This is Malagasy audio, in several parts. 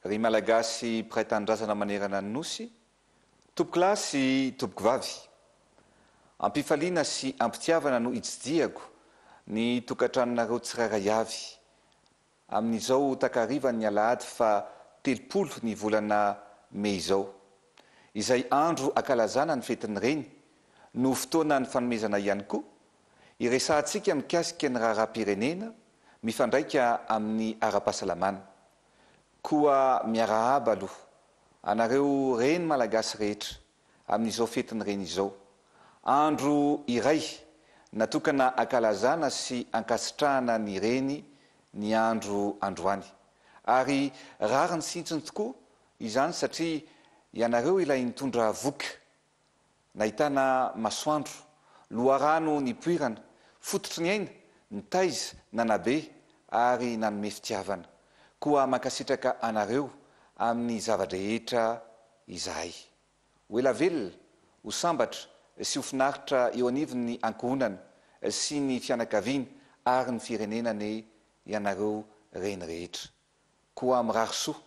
Ry Malagasy mpiray tanindrazana manerana ny Nosy, tompokolahy sy tompokovavy. Am-pifaliana sy am-pitiavana no itsidihako ny tokantranonareo tsirairay avy, amin'izao takarivan'ny alahady faha 30 ny volana mey izao, izay andro ankalazana ny fetin'ny Reny, no fotoana nifanomezana ihany koa, hiresahantsika mikasika ny raharaham-pirenena mifandraika amin'ny ara-pahasalamana. Koa miarahaba aloha anareo Reny Malagasy rehetra amin'izao fetin'ny Reny izao. Andro iray natokana ankalazana sy ankasitrahana ny Reny ny andro androany. Ary rariny sy hitsiny tokoa izany satria ianareo ilay nitondra voka, nahitana masoandro, loharano nipoirana, fototry ny aina, nitaiza, nanabe ary nanome fitiavana. Koa mankasitraka anareo amin'ny zava-drehetra izahay. Ho ela velona, ho sambatra sy ho finaritra eo anivon'ny ankohonana sy ny fianakaviana ary ny firenena anie ianareo reny rehetra. Koa mirary soa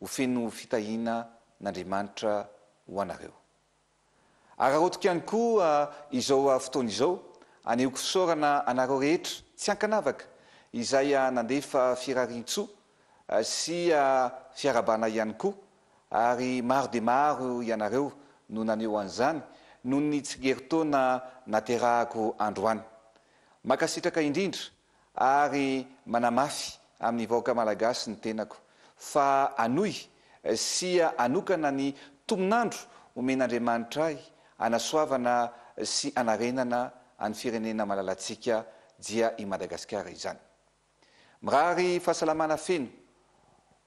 ho feno fitahiana n'Andriamanitra ho anareo. Araraotiko ihany koa izao fotoana izao anehoako fisaorana anareo rehetra tsy ankanavaka izay nandefa firarian-tsoa sy fiarahabana ihany koa ary maro dia maro ianareo no naneho an'izany noho ny tsingerin-taona naterahako androany. Mankasitraka indrindra ary manamafy amin'ny vahoaka Malagasy ny tenako fa hanohy sy hanokana ny tomon'andro omen'Andriamanitra ahy hanasoavana sy hanarenana an'ny firenena malalantsika dia i Madagasikara izany. Mirary fahasalamana feno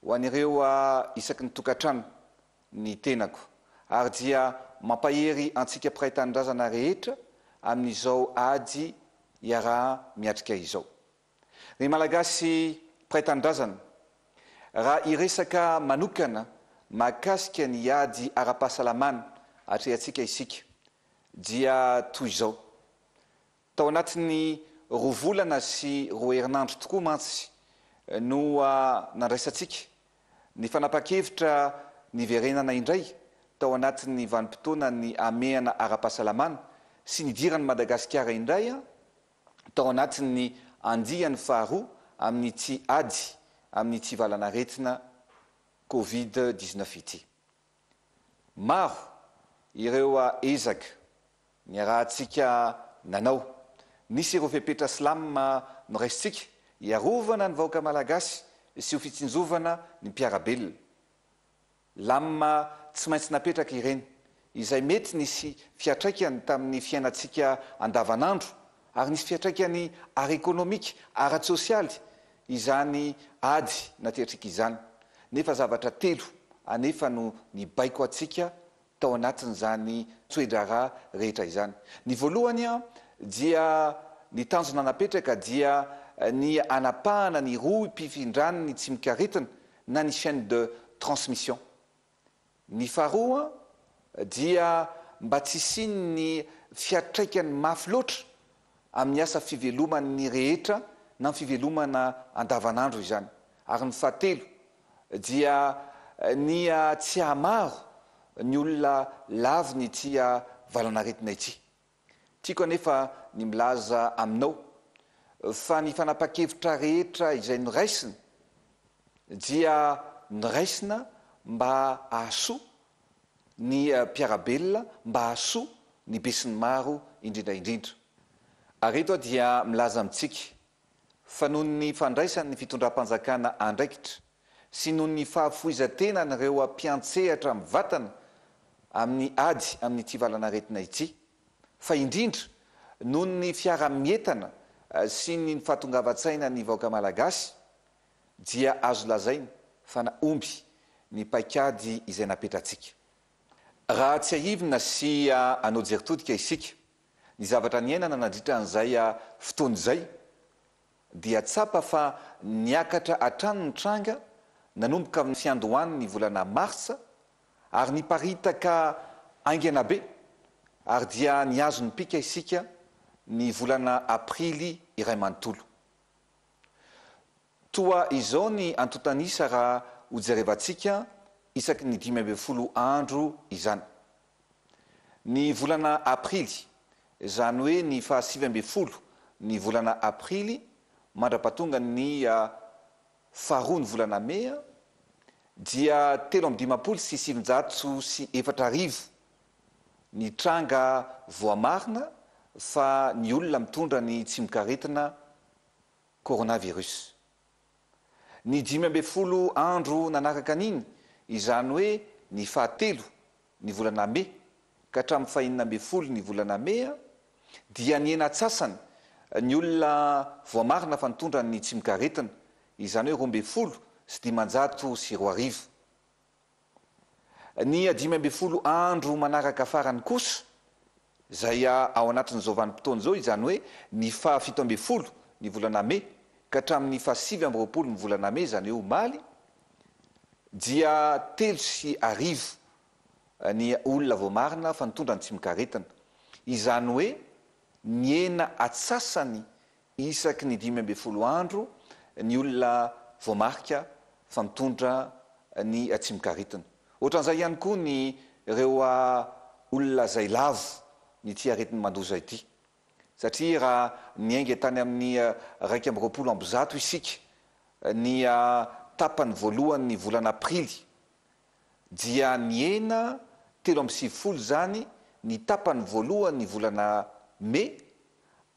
ho an'ireo isaky ny tokantrano ny tenako ary dia mampahery antsika mpiray tanindrazana rehetra amin'izao ady iaraha-miatrika izao. Ry Malagasy mpiray tanindrazana, raha hiresaka manokana mahakasika ny ady ara-pahasalamana atrehantsika isika dia toy izao, Tao anatin'ny roa volana sy roa herinandro tokoa mantsy no nandraisantsika ny fanapahan-kevitra niverenana indray tao anatin'ny vanim-potoanan'ny hamehana ara-pahasalamana sy nidiran'i Madagasikara indray tao anatin'ny andiany faharoa amin'ity ady amin'ity valanaretina Covid 19 ity. Maro ireo ezaka niarahantsika nanao. Nisy ireo fepetra slam noraisintsika hiarovana ny vahoaka malagasy sy ho fitsinjovana ny mpiara-belona. Lamina tsy maintsy napetraka ireny, izay mety nisy fiantraikany tamin'ny fiainantsika andavanandro ary nisy fiantraikany ara-ekonomika, ara-tsosialy izany ady natetrika izany. Nefa zavatra telo anefa no nibaiko antsika tao anatin'izany toe-draharaha rehetra izany. Ny voalohany dia ny tanjona napetraka dia ny hanapahana ny rohim-pifindran'ny tsimokaretina na ny chaine de transmission. Ny faharoa dia mba tsy hisian'ny fiatraikany mafy loatra amin'ny asa fiveloman'ny rehetra na ny fivelomana andavanandro izany. Ary ny fahatelo dia ny tsy hahamaro ny olona lavin'ity valanaretina ity. Tiako anefa ny milaza aminao fa ny fanapahan-kevitra rehetra izay noraisina dia noraisina mba hahasoa ny mpiara-belona, mba hahasoa ny besinimaro indrindra indrindra. Ary eto aho dia milaza amintsika fa noho ny fandraisan'ny fitondram-panjakana andraikitra sy noho ny fahafoizan-tenan'ireo mpiantsehatra mivatana amin'ny ady amin'ity valanaretina ity, fa indrindra noho ny fiarahamietana sy ny fahatongavan-tsainan'ny vahoaka malagasy dia azo lazaina fa nahomby ny paikady izay napetratsika. Raha tsiahivina sy hanao jery todika isika, ny zavatra niainana nandritra an'izay fotoana izay dia tsapa fa niakatra hatrany ny tranga nanomboka amin'ny fiandohan'ny volana martsa ary niparitaka haingana be ary dia nihazo ny pika isika ny volana aprily iray manontolo. Toa izao ny antontan'isa raha hojerevantsika isaky ny 15 andro izany. Ny volana aprily, izany hoe ny faha 19 ny volana aprily mandra-pahatonga ny faharoa ny volana mey dia 1953 ny tranga voamarina fa ny olona mitondra ny tsimokaretina coronavirus. Ny 15 andro nanaraka an'iny, izany hoe ny fahatelo ny volana mey ka hatramin'ny fahenina ambin'ny folo ny volana mey, dia nihena antsasany ny olona voamarina fa nitondra ny tsimokaretina, izany hoe 2012. Ny 15 andro manaraka farany kosa, izay ao anatin'izao vanim-potoana izao, izany hoe ny faha 17 ny volana mey ka hatramin'ny faha 29 ny volana mey, izany hoe omaly, dia 1003 ny olona voamarina fa nitondra ny tsimokaretina. Izany hoe nihena atsasany Isaky ny 15 andro ny olona voamarika fa mitondra ny tsimokaretina. Ohatran'izay ihany koa ny ireo olona izay lavo ny ity aretina mandoza ity. Satria raha niainga tany amin'ny 121 isika ny tapany voalohan'ny volana aprily dia nihena 93 izany ny tapany voalohan'ny volana mey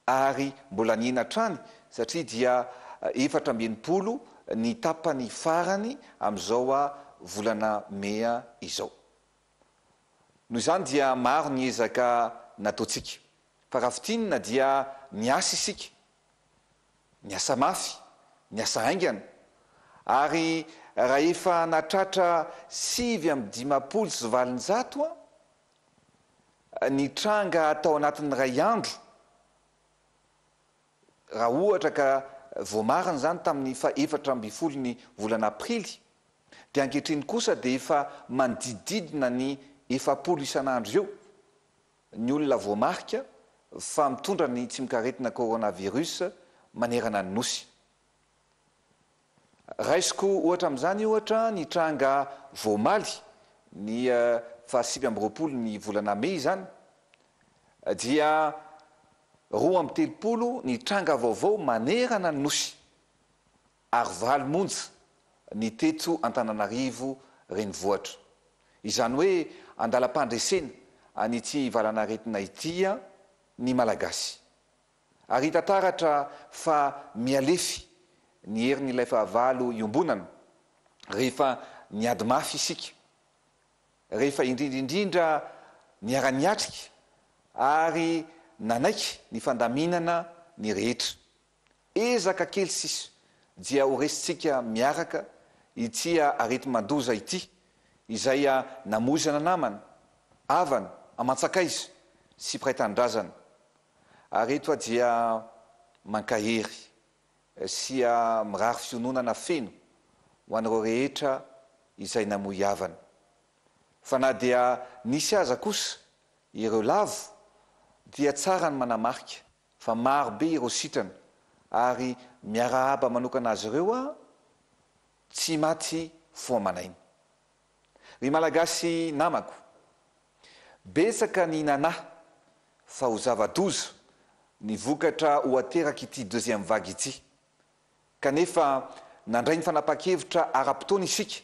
ary mbola nihena hatrany satria dia 64 ny tapany farany amin'izao volana mey izao. Noho izany dia maro ny ezaka nataontsika. Fa raha fintinina dia niasa isika, niasa mafy, niasa haingana, ary rahefa nahatratra 859 ny tranga tao anatin'ny iray andro, raha ohatra ka voamarina izany tamin'ny faha 14 ny volana aprily, dia ankehitriny kosa dia efa manodidididina ny 40 isan'andro eo ny olona voamarika fa mitondra ny tsimokaretina coronavirus manerana ny Nosy. Raisiko ohatra amin'izany ohatra ny tranga vao omaly, ny faha 29 ny volana mey izany, dia 32 ny tranga vaovao manerana ny Nosy, ary valo monja ny teto Antananarivo renivohitra. Izany hoe andalam-pandresena an'ity valan'aretina ity ny Malagasy. Ary hita taratra fa mihalefy ny herin'ilay fahavalo iombonana rehefa niady mafy isika, rehefa indrindra indrindra niara-niatrika ary nanaiky ny fandaminana ny rehetra. Ezaka kely sisa dia ho resintsika miaraka ity areti-mandoza ity izay namoizana namana, havana, aman-tsakaiza sy mpiray tanindrazana. Ary eto aho dia mankahery sy mirary fiononana feno ho an'ireo rehetra izay namoy havana. Fa na dia nisy aza kosa ireo lavo dia tsara ny manamarika fa maro be ireo sitrana ary miarahaba manokana azy ireo aho tsy maty fo aman'aina. Ry Malagasy namako, betsaka ny nanahy fa ho zava-doza ny vokatra ho aterak'ity deuxième vague ity. Kanefa nandray ny fanapahan-kevitra ara-potoana isika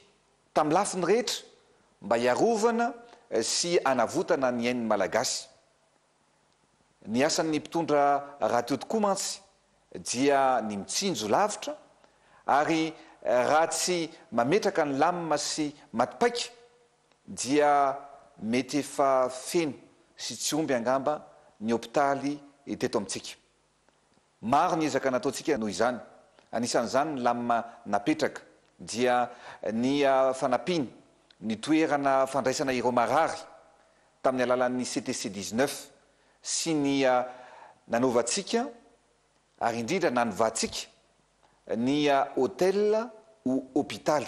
tamin'ny lafiny rehetra mba hiarovana sy hanavotana ny ain'ny Malagasy. Ny asan'ny mpitondra rahateo tokoa mantsy dia ny mitsinjo lavitra ary raha tsy mametraka ny lamina sy maty paika dia mety efa feno sy tsy omby angamba ny hopitaly teto amintsika. Maro ny ezaka nataontsika noho izany, anisan'izany ny lamina napetraka dia ny fanampiana ny toerana fandraisana ireo marary tamin'ny alalan'ny CTC 19 sy ny nanaovantsika ary indrindra nanovantsika ny hotel ho hopitaly,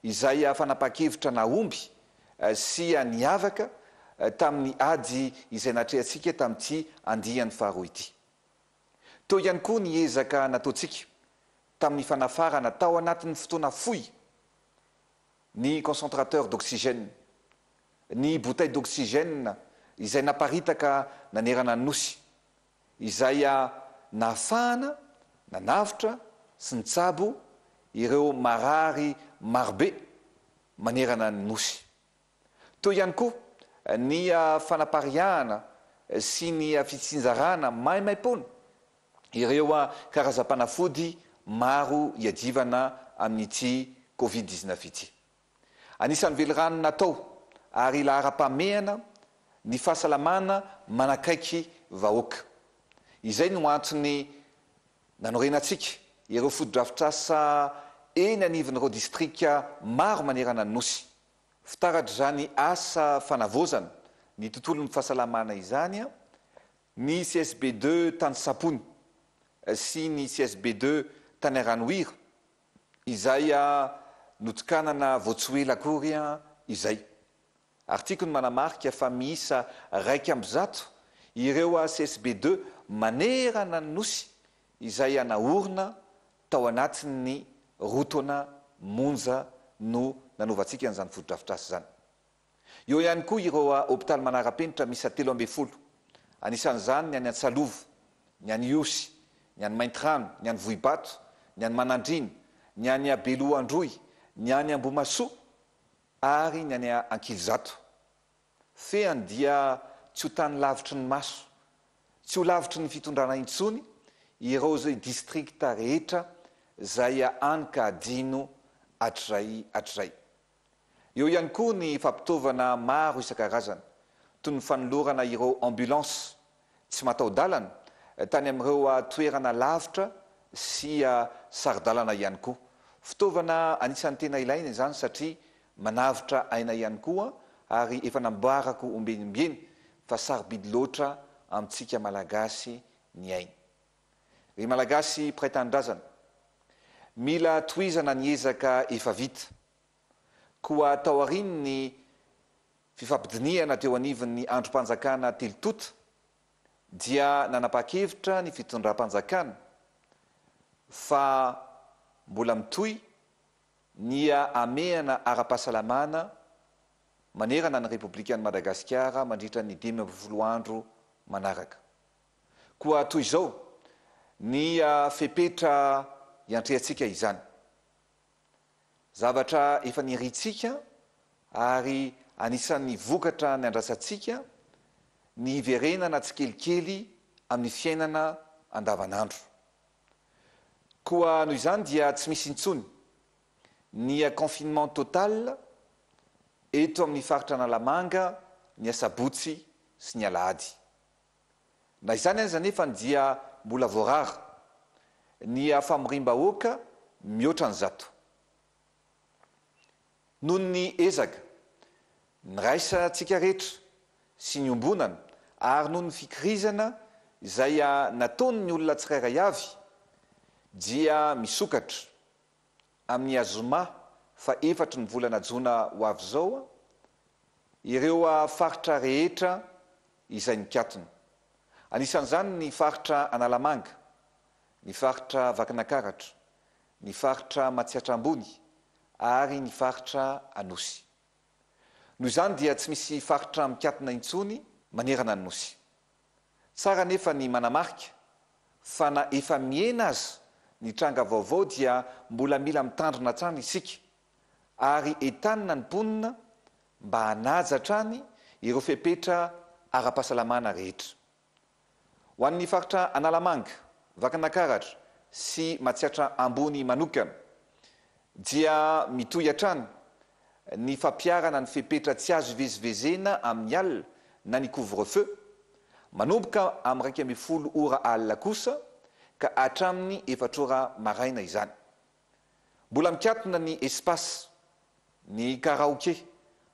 izay fanapahan-kevitra nahomby sy niavaka tamin'ny ady izay natrehantsika tamin'ity andiany faharoa ity. Teo ihany koa ny ezaka nataontsika tamin'ny fanafarana tao anatin'ny fotoana fohy. Ny concentrateur d'oxygène, ny bouteille d'oxygène izay naparitaka nanerana ny Nosy, izay nahafahana nanavotra sy nitsabo ireo marary marobe manerana ny Nosy. Teo ihany koa ny fanapariahana sy ny fitsinjarana maimaimpoana ireo karazam-panafody maro iadivana amin'ity Covid 19 ity. Anisan'ny velirano natao ary laharam-pahamehana ny fahasalamana manakaiky vahoaka. Izay no antony nanorenantsika ireo fotodrafitrasa eny anivon'ireo distrika maro manerana ny Nosy. Fitaratr'izany asa fanavaozana ny tontolon'ny fahasalamana izany ny CSB ii tany Sampony sy ny CSB ii tany Ranohira izay notokanana vao tsy ho ela akory izay. Ary tiako ny manamarika fa miisa 111 ireo CSB ii manerana ny Nosy izay naorina tao anatin'ny roa taona monja no nanovantsika an'izany fotodrafitrasa izany. Eo ihany koa ireo hopitaly manara-penitra miisa 13, anisan'izany ny any Antsalova, ny any Ihosy, ny any Maintirano, ny any Vohibato, ny any Manandriana, ny any Beloha Androy, ny any Ambohimahasoa ary ny any Ankilizato. Fehiny dia tsy ho tany lavitry ny maso, tsy ho lavitry ny fitondrana intsony ireo izay distrikta rehetra izay any ka adino hatrizay hatrizay. Eo ihany koa ny fampitaovana maro isan-karazany, toy ny fanolorana ireo ambulance tsy mataho-dalana tany amin'ireo toerana lavitra sy saro-dalana ihany koa. Fitaovana anisan'ny tena ilaina izany satria manavotra aina ihany koa ary efa nambarako ombieny ombieny fa sarobidy loatra amintsika Malagasy ny aina. Ry Malagasy mpiray tanindrazana, mila tohizana ny ezaka efa vita. Koa taorian'ny fifampidinihana teo anivon'ny andrim-panjakana telo tonta dia nanapa-kevitra ny fitondram-panjakana fa mbola mitohy ny hamehana ara-pahasalamana manerana ny Repoblikan'i Madagasikara mandritra ny 15 andro manaraka. Koa toy izao ny fepetra iantrehantsika izany. Zavatra efa nirintsika ary anisan'ny vokatra niandrasantsika ny hiverenana tsikelikely amin'ny fiainana andavanandro. Koa noho izany dia tsy misy intsony ny confinement total eto amin'ny faritra Analamanga ny asabotsy sy ny alahady. Na izany aza anefa dia mbola voarara ny famoriam-bahoaka mihoatra ny zato. Noho ny ezaka niraisantsika rehetra sy niombonana ary noho ny fikirizana izay nataon'ny olona tsirairay avy dia misokatra amin'ny azoma fahefatry ny volana jona ho avy izao ireo faritra rehetra izay nikatona. Anisan'izany ny faritra Analamanga, ny faritra Vakinakaratra, ny faritra Matsiatra Ambony ary ny faritra Anosy. Noho izany dia tsy misy faritra mikatona intsony manerana ny Nosy. Tsara anefa ny manamarika fa na efa mihena aza ny tranga vaovao dia mbola mila mitandrina hatrany isika ary entanina ny mponina mba hanaja hatrany ireo fepetra ara-pahasalamana rehetra. Ho an'ny faritra Analamanga, Vakinakaratra sy Matsiatra Ambony manokana dia mitohy hatrany ny fampiharana ny fepetra tsy azo ivezivezena amin'ny alina na ny couvre-feu, manomboka amin'ny 11 ora alina kosa ka hatramin'ny efatra ora maraina izany. Mbola mikatona ny espace, ny karaoke,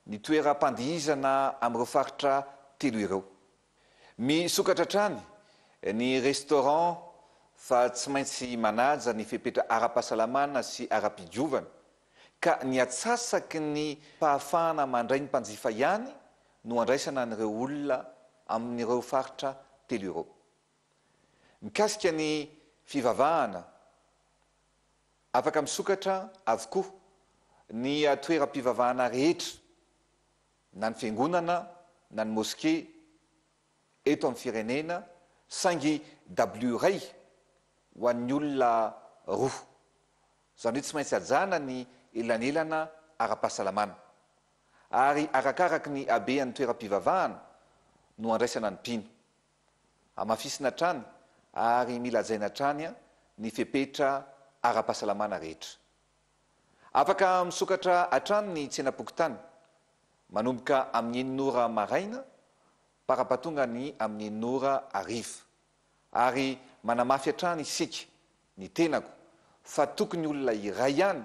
ny toeram-pandihizana amin'ireo faritra telo ireo. Misokatra hatrany ny restaurant fa tsy maintsy manaja ny fepetra ara-pahasalamana sy ara-pidiovana ka ny atsasaky ny fahafahana mandray ny mpanjifa ihany no andraisana an'ireo olona amin'ireo faritra telo ireo. Mikasika ny fivavahana, afaka misokatra avokoa. ny toeram-pivavahana rehetra, na ny fiangonana na ny moske eto amin'ny firenena, saingy dabilio iray ho an'ny olona roa. Izany hoe tsy maintsy hajana ny elanelana ara-pahasalamana. Ary arakaraky ny habean'ny toeram-pivavahana no andraisana ny mpino. Hamafisina hatrany ary mila hajaina hatrany ny fepetra ara-pahasalamana rehetra. Afaka misokatra hatrany ny tsenam-pokontany manomboka amin'ny enina ora maraina para-pahatonga ny amin'ny enina ora hariva. Ary manamafy hatrany isika, ny tenako, fa tokony olona iray ihany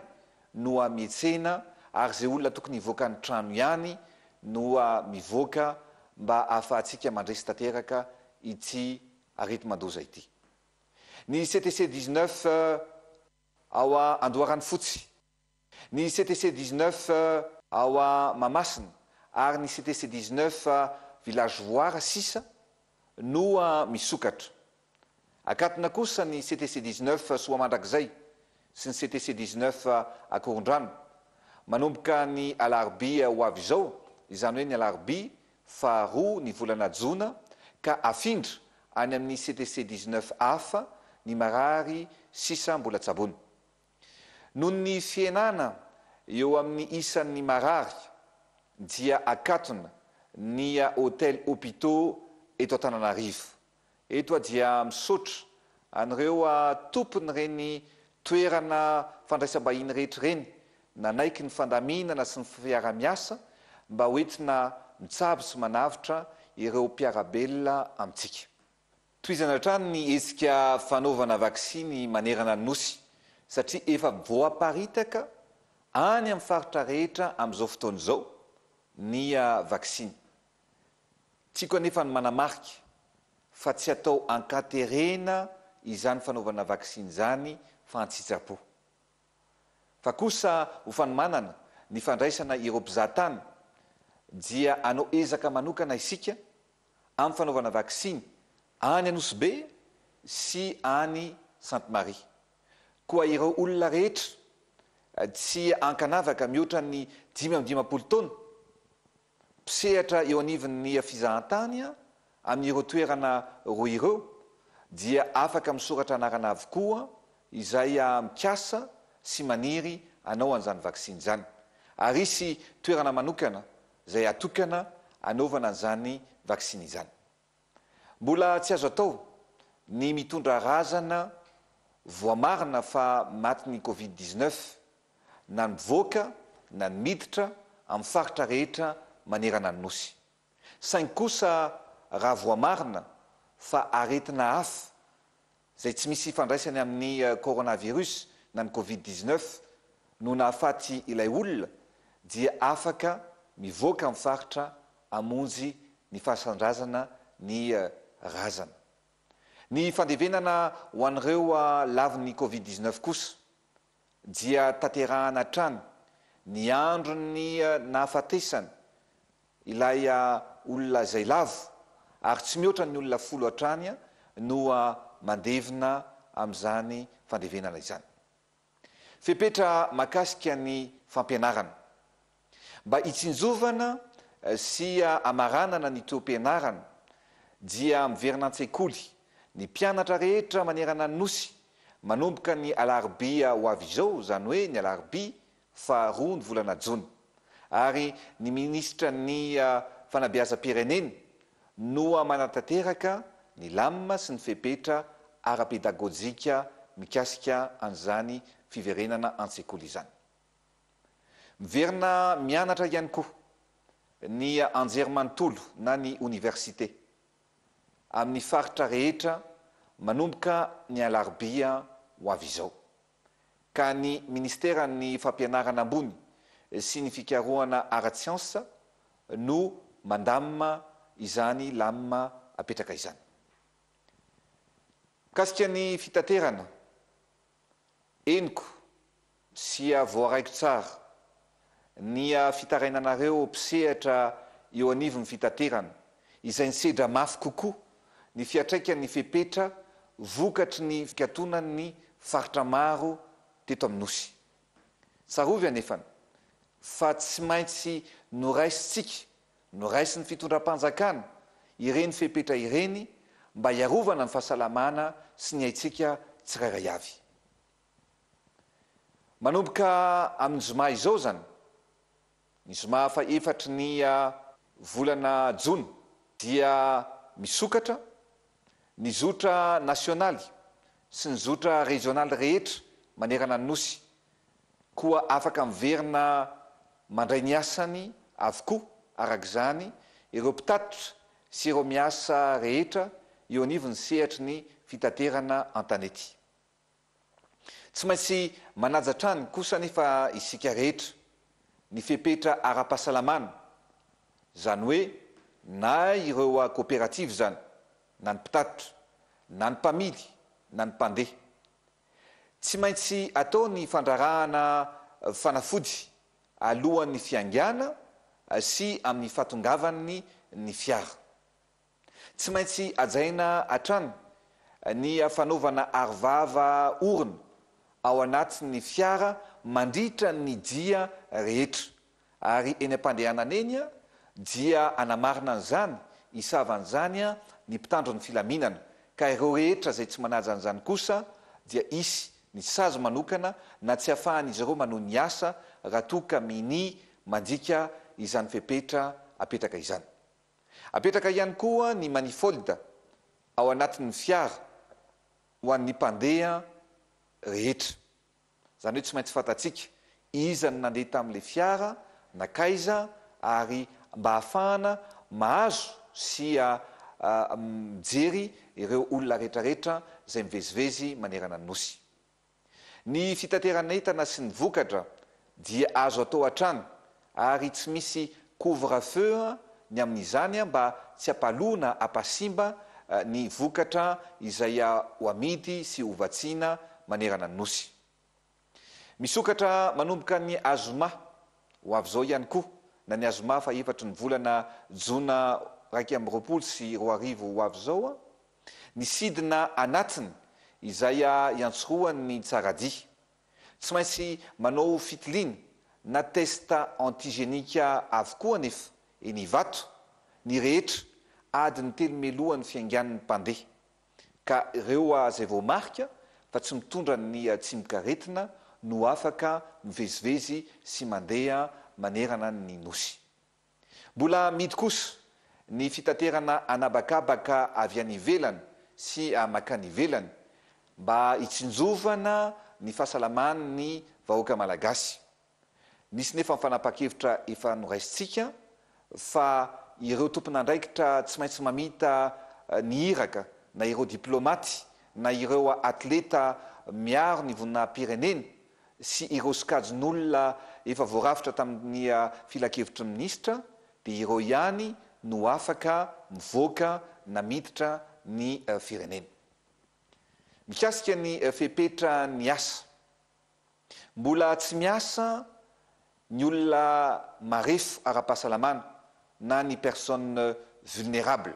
no mietsena ary izay olona tokony hivoaka ny trano ihany no mivoaka mba ahafahantsika mandresy tanteraka ity areti-mandoza ity. Ny CTC 19 ao Andoharanofotsy, ny CTC 19 ao Mahamasina ary ny CTC 19 Village Voara sisa no misokatra. Akatona kosa ny CTC 19 Soamandrakizay sy ny CTC 19 Akorondrano, manomboka ny alarobia ho avy izao, izany hoe ny alarobia faharoa ny volana jona, ka afindra any amin'ny CTC 19 hafa ny marary sisa mbola tsaboina. Noho ny fihenana eo amin'ny isan'ny marary dia akatona ny hôtel hôpitaux eto Antananarivo. Eto aho dia misaotra an'ireo tompon'ireny toerana fandraisam-bahiny rehetra ireny nanaiky ny fandaminana sy ny fiara-miasa mba ho entina mitsabo sy manavotra ireo mpiara-belona amintsika. Tohizana hatrany ny hetsika fanaovana vaksiny manerana ny Nosy satria efa voaparitaka any amin'ny faritra rehetra amin'izao fotoana izao ny vaksiny. Tiako anefa ny manamarika fa tsy atao ankaterena izany fanaovana vaksiny izany fa an-tsitrapo. Fa kosa ho fanomanana ny fandraisana ireo mpizahatany dia hanao ezaka manokana isika amin'ny fanaovana vaksiny any Anosibe sy any Sainte Marie. Koa ireo olona rehetra tsy ankanavaka mihoatra ny 55 taona, mpisehatra eo anivon'ny fizahantany amin'ireo toerana roa ireo dia afaka misoratra anarana avokoa izay mikasa sy maniry hanao an'izany vaksiny izany. Ary hisy toerana manokana izay atokana hanaovana an'izany vaksiny izany. Mbola tsy azo atao ny mitondra razana voamarina fa matin'ny Covid 19 na ny mivoaka na ny miditra amin'ny faritra rehetra manerana ny Nosy. Saingy kosa raha voamarina fa aretina hafa izay tsy misy ifandraisany amin'ny coronavirus na ny covid 19 no nahafaty ilay olona dia afaka mivoaka amin'ny faritra hamonjy ny fahasan-drazana ny razana. Ny fandevenana ho an'ireo lavin'ny covid 19 kosa dia tanterahana hatrany ny andron'ny nahafatesany ilay olona izay lavo ary tsy mihoatra ny olona folo hatrany no mandevina amin'izany fandevenana izany. Fepetra mahakasika ny fampianarana. Mba hitsinjovana sy hamaranana ny taom-pianarana dia miverina an-tsekoly ny mpianatra rehetra manerana ny Nosy manomboka ny alarobia ho avy izao, izany hoe ny alarobia faharoa ny volana jona. Ary ny minisitran'ny fanabeazam-pirenena no manatanteraka ny lamina sy ny fepetra ara-pedagojika mikasika an'izany fiverenana an-tsekoly izany. Miverina mianatra ihany koa ny anjerimanontolo na ny oniversite amin'ny faritra rehetra manomboka ny alarobia ho avy izao. Ka ny ministeran'ny fampianarana ambony sy ny fikarohana ara-tsiansa no mandamina izany lamina apetraka izany. Mikasika ny fitaterana, henoko sy voaraiko tsara ny fitarainanareo mpisehatra eo anivon'ny fitaterana izay nisedra mafy kokoa ny fiantraikan'ny fepetra vokatry ny fikatonan'ny faritra maro teto amin'ny Nosy. Tsarovy anefa fa tsy maintsy noraisintsika, noraisin'ny fitondram-panjakana ireny fepetra ireny mba hiarovana ny fahasalamana sy ny aintsika tsirairay avy. Manomboka amin'ny zoma izao izany, ny zoma fahefatry ny volana jona dia misokatra ny zotra nasionaly sy ny zotra rezionaly rehetra manerana ny Nosy, koa afaka miverina mandray ny asany avokoa araka izany ireo mpitatitra sy ireo miasa rehetra eo anivon'ny sehatry ny fitaterana an-tanety. Tsy maintsy manaja hatrany kosa anefa isika rehetra ny fepetra ara-pahasalamana, izany hoe na ireo koperativa izany, na ny mpitatitra, na ny mpamily, na ny mpandeha. Tsy maintsy atao ny fandrarahana fanafody alohan'ny fiaingàna sy amin'ny fahatongavan'ny ny fiara. Tsy maintsy hajaina hatrany ny fanaovana arovava orona ao anatin'ny fiara mandritra ny dia rehetra ary eny am-pandehanana eny dia hanamarina an'izany, hisava an'izany ny mpitandro ny filaminana ka ireo rehetra izay tsy manaja an'izany kosa dia hisy ny sazy manokana na tsy hahafahan'izy ireo manohy ny asa raha toa ka minia mandika izany fepetra apetraka izany. Apetraka ihany koa ny manifold ao anatin'ny fiara ho an'ny mpandeha rehetra. Izany hoe tsy maintsy fantatsika iza no nandeha tamin'ilay fiara, nankaiza ary mba hahafahana mahazo sy mijery ireo olona rehetrarehetra izay mivezivezy manerana ny Nosy. Ny fitateran'entana sy ny vokatra dia azo atao hatrany ary tsy misy couvre feu ny amin'izany mba tsy hampaloa na hampasimba ny vokatra izay ho amidy sy ho vatsiana manerana ny Nosy. Misokatra manomboka ny azoma ho avy izao ihany koa na ny azoma fahefatry ny volana jona 2021 ho avy izao Ny sidina anatiny izay iantsorohan'ny tsaradia. Tsy maintsy manao fitiliana na test antigénique avokoa anefa eny Ivato ny rehetra adiny telo mialohan'ny fiaingan'ny mpandeha. Ka ireo izay voamarika fa tsy mitondra ny tsimokaretina no afaka mivezivezy sy mandeha manerana ny Nosy. Mbola amidy kosa ny fitaterana an'habakabaka avy any ivelany sy mankany ivelany mba hitsinjovana ny fahasalaman'ny vahoaka malagasy. Nisy nefa ny fanapahan-kevitra efa noraisintsika fa ireo tompon'andraikitra tsy maintsy mamita ny iraka na ireo diplaomaty na ireo atleta miaro ny voninahi-pirenena sy ireo sokajin'olona efa voarafitra tamin'ny filankevitry ny minisitra dia ireo ihany no afaka mivoaka na miditra ny firenena. Mikasika ny fepetra ny asa. Mbola tsy miasa ny olona marefo ara-pahasalamana na ny personnes vulnérables.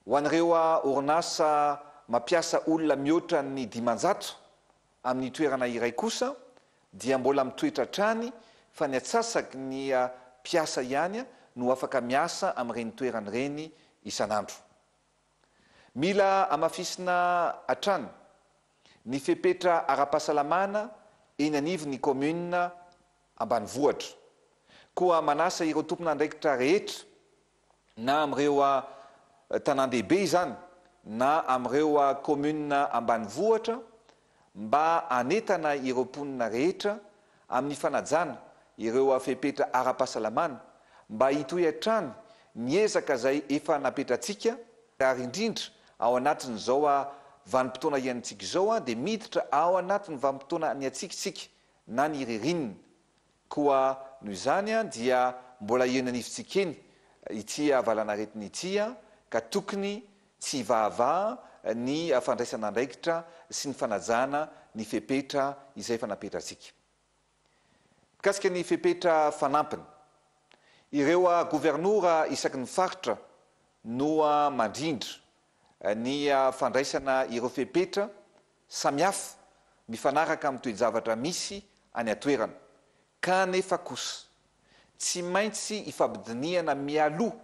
Ho an'ireo orinasa mampiasa olona mihoatra ny 500 Amin'ny toerana iray kosa dia mbola mitoetra hatrany fa ny atsasaky ny mpiasa ihany no afaka miasa amin'ireny toerana ireny isan'andro. Mila hamafisina hatrany ny fepetra ara-pahasalamana eny anivon'ny kaominina ambanivohitra. Koa manasa ireo tompon'andraikitra rehetra na amin'ireo tanàn-dehibe izany na amin'ireo kaominina ambanivohitra mba hanentana ireo mponina rehetra amin'ny fanajana ireo fepetra ara-pahasalamana mba hitohy hatrany ny ezaka izay efa napetratsika ary indrindra ao anatin'izao vanim-potoana iainantsika izao dia miditra ao anatin'ny vanim-potoana ny hatsiaka isika na ny ririnina Koa noho izany dia mbola eny anivontsika eny ity valanaretina ity ka tokony tsy hivahavaha ny fandraisana andraikitra sy ny fanajana ny fepetra izay efa napetratsika. Mikasika ny fepetra fanampiny, ireo governora isaky ny faritra no mandrindra ny fandraisana ireo fepetra samihafa mifanaraka amin'ny toe-javatra misy any an-toerana. Kanefa kosa, tsy maintsy ifampidinihana mialoha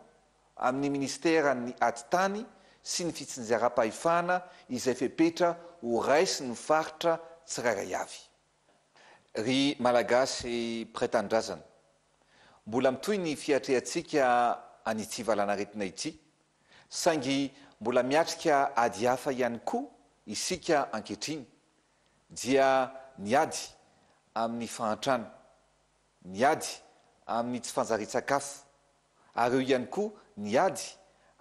amin'ny Minisiteran'ny Atitany sy ny Fitsinjaram-pahefana izay fepetra ho raisin'ny faritra tsirairay avy. Ry Malagasy mpiray tanindrazana, mbola mitohy ny fiatrehantsika an'ity valanaretina ity, saingy mbola miatrika ady hafa ihany koa isika ankehitriny, dia ny ady amin'ny fahantrana, ny ady amin'ny tsy fanjarian-tsakafo, ary eo ihany koa ny ady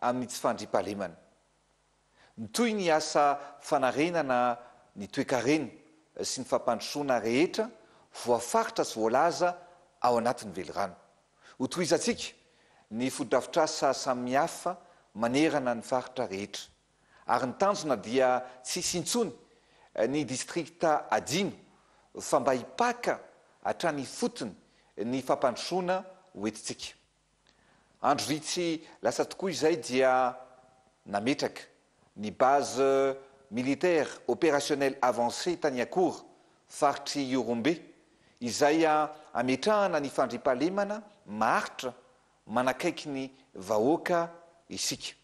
amin'ny tsy fandriampahalemana. Mitohy ny asa fanarenana ny toekarena sy ny fampandrosoana rehetra voafaritra sy voalaza ao anatin'ny velirano. Hotohizantsika ny fotodrafitrasa samihafa manerana ny faritra rehetra. Ary ny tanjona dia tsy hisy intsony ny distrikta adino fa mba hipaka hatrany ifotony ny fampandrosoana ho entintsika. Andro vitsy lasa tokoa izay dia nametraka ny base militaire opérationnelle avancée tany Iakora, faritr'i Ihorombe, izay hametrahana ny fandriampahalemana maharitra manakaiky ny vahoaka isika.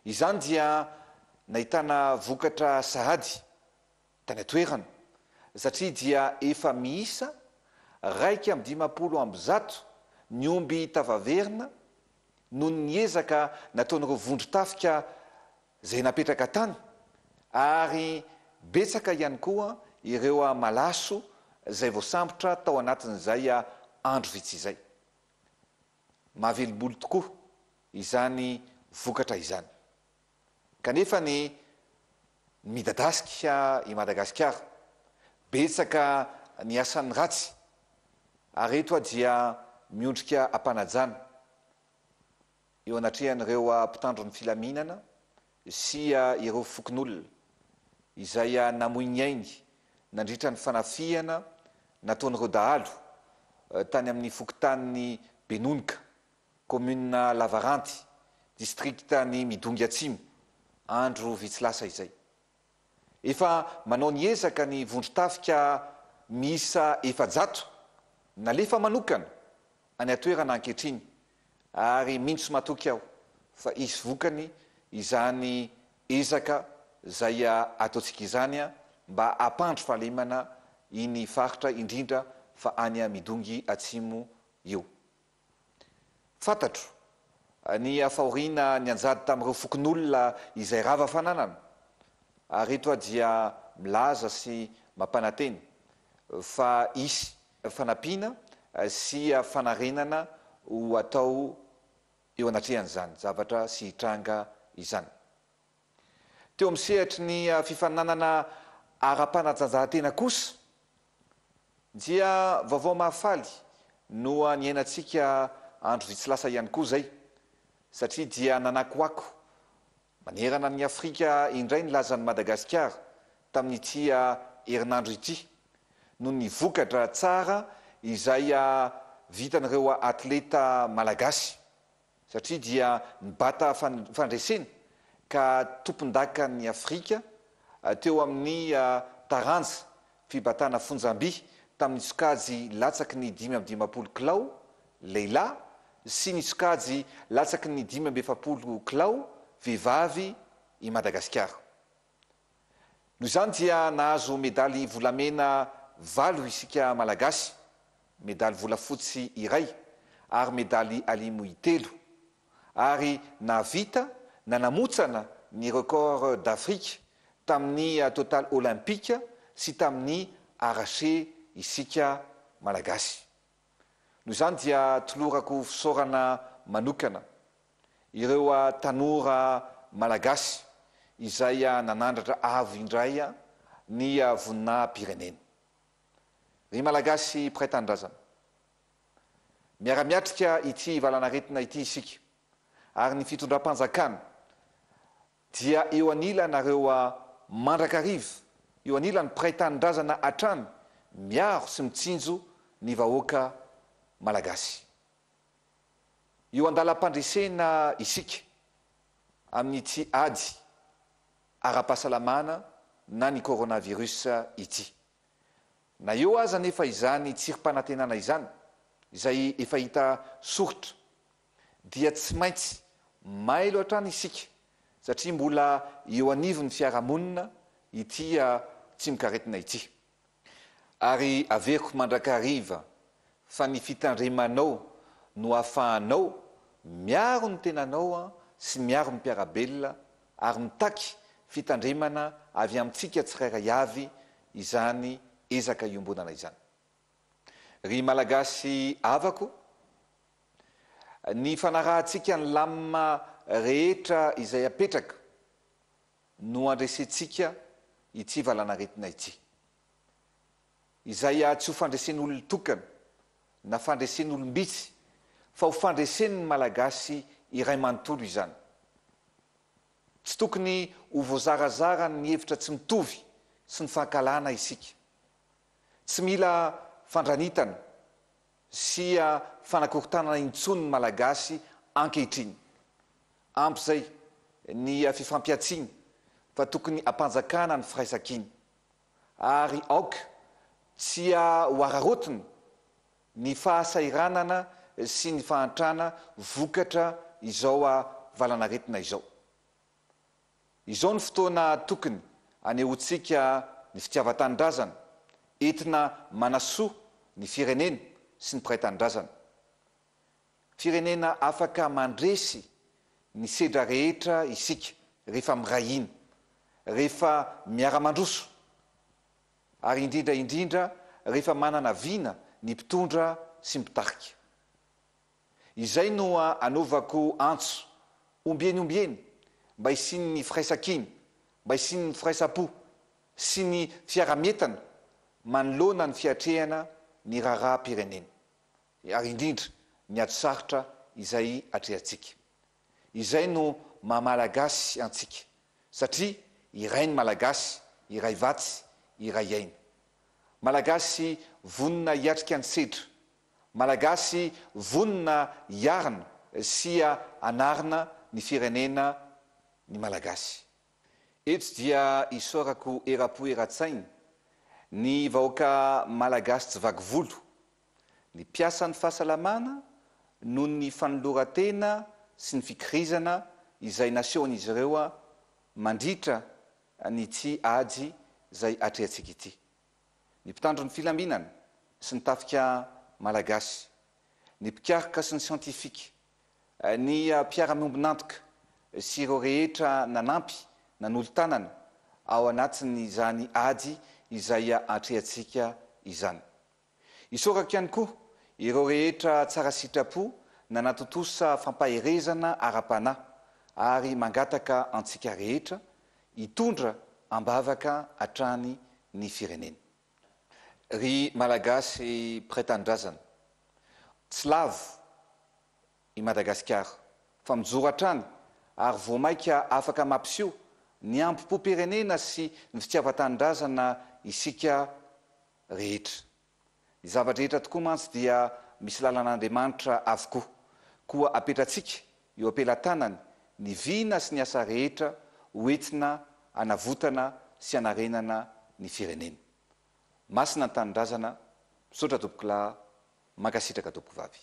Izany dia nahitana vokatra sahady tany an-toerana satria dia efa miisa 151 ny omby tafaverina noho ny ezaka nataon'ireo vondron-tafika izay napetraka tany ary betsaka ihany koa ireo malaso izay voasambotra tao anatin'izay andro vitsy izay. Mahavelom-bolo tokoa izany vokatra izany. Kanefa ny midadasika i Madagasikara, betsaka ny asan'ny ratsy, ary eto aho dia miondrika am-panajana eo anatrehan'ireo mpitandro ny filaminana sy ireo fokonolona izay namoy ny ainy nandritra ny fanafihana nataon'ireo dahalo tany amin'ny fokontanin'i Benonoka, kaominina Lavaranty, distrikan'i Midongy Atsimo, andro vitsy lasa izay. Efa manao ny ezaka ny vondron-tafika miisa 400 nalefa manokana any an-toerana ankehitriny ary mino sy matoky aho fa hisy vokany izany ezaka izay ataontsika izany mba hampandry fahalemana iny faritra indrindra fa any Midongy Atsimo io. Fantatro ny fahoriana nianjady tamin'ireo fokonolona izay rava fananana ary eto aho dia milaza sy mampanantena fa hisy fanampiana sy fanarenana ho atao eo anatrehan'izany zavatra sy hitranga izany. Teo amin'ny sehatry ny fifaninanana ara-panatanjahantena kosa dia vaovao mahafaly no niainantsika andro vitsy lasa ihany koa izay satria dia nanakoako Manerana an'i Afrika indray ny lazan'i Madagasikara tamin'ity herinandro ity noho ny vokatra tsara izay vitan'ireo atleta malagasy satria dia nibata fandresena ka tompondakan'i Afrika teo amin'ny taranja Fibatana fonjam-by tamin'ny sokajy latsaky ny 55 kilao, lehilahy, sy ny sokajy latsaky ny 45 kilao, vehivavy, i Madagasikara. Noho izany dia nahazo medaly volamena valo isika Malagasy, medaly volafotsy iray ary medaly alimo telo. Ary nahavita nanamotsana ny record d'Afrique tamin'ny total olympique sy tamin'ny arraché isika Malagasy. Noho izany dia tolorako fisaorana manokana ireo tanora Malagasy izay nanandratra avo indray ny voninahim-pirenena. Ry Malagasy mpiray tanindrazana, miara-miatrika ity valanaretina ity isika ary ny fitondram-panjakana dia eo anilanareo mandrakariva, eo anilan'ny mpiray tanindrazana hatrany miaro sy mitsinjo ny vahoaka Malagasy. Eo andalam-pandresena isika amin'ity ady ara-pahasalamana na ny coronavirus ity. Na eo aza anefa izany tsirim-panantenana izany, izay efa hita soritra, dia tsy maintsy mailo hatrany isika satria mbola eo anivon'ny fiarahamonina ity tsimokaretina ity. Ary averiko mandrakariva fa ny fitandremanao no ahafahanao miaro ny tenanao sy miaro ny mpiara-belona ary mitaky fitandremana avy amintsika tsirairay avy izany ezaka iombonana izany. Ry Malagasy havako, ny fanarahantsika ny lamina rehetra izay apetraka no handresentsika ity valanaretina ity. Izay tsy ho fandresen'olon-tokana na fandresen'olom-bitsy fa ho fandresen'ny Malagasy iray manontolo izany. Tsy tokony ho voazarazaran'ny hevitra tsy mitovy sy ny fankahalana isika. Tsy mila fandranitana sy fanakorontanana intsony ny Malagasy ankehitriny. Ampy izay ny fifampihantsiana fa tokony hampanjakana ny firaisankina. Ary aoka tsy ho araraotina ny fahasahiranana sy ny fahantrana vokatra izao valanaretina izao. Izao no fotoana tokony hanehoantsika ny fitiavan-tanindrazana, entina manasoa ny firenena sy ny mpiray tanindrazana. Firenena afaka mandresy ny sedra rehetra isika rehefa miray hina, rehefa miara-mandroso ary indrindra indrindra rehefa manana vina ny mpitondra sy ny mpitarika. Izay no anaovako antso ombieny ombieny mba hisian'ny firaisankina, mba hisian'ny firaisam-po sy ny fiarahamientana manoloana ny fiatrehana ny raharaham-pirenena ary indrindra ny ady sarotra izay atrehantsika. Izay no maha Malagasy antsika satria iray ny Malagasy, iray vatsy, iray aina. Malagasy vonona hiatrika ny sedra, Malagasy vonona hiarina sy hanarina ny firenena ny Malagasy. Eto dia isaorako eram-po eran-tsaina ny vahoaka Malagasy tsy vaky volo, ny mpiasan'ny fahasalamana noho ny fanoloran-tena sy ny fikirizana izay nasehon'izy ireo mandritra an'ity ady izay atrehantsika ity. Ny mpitandro ny filaminana sy ny tafika malagasy, ny mpikaroka sy ny siantifika, ny mpiara-miombon'antoka sy ireo rehetra nanampy nanolo-tanana ao anatin'izany ady izay atrehantsika izany. Isaorako ihany koa ireo rehetra tsara sitrapo nanatontosa fampaherezana ara-panahy ary mangataka antsika rehetra hitondra am-bavaka hatrany ny firenena. Ry Malagasy mpiray tanindrazana, tsy lavo i Madagasikara fa mijoro hatrany ary vao mainka afaka mampiseho ny hambom-pom-pirenena sy ny fitiavan-tanindrazana isika rehetra. Ny zava-drehetra tokoa mantsy dia misy lalan'Andriamanitra avokoa, koa apetratsika eo am-pelatanany ny vina sy ny asa rehetra ho entina hanavotana sy hanarenana ny firenena. Masina ny tanindrazana, misaotra tompokolahy, mankasitraka tompokovavy.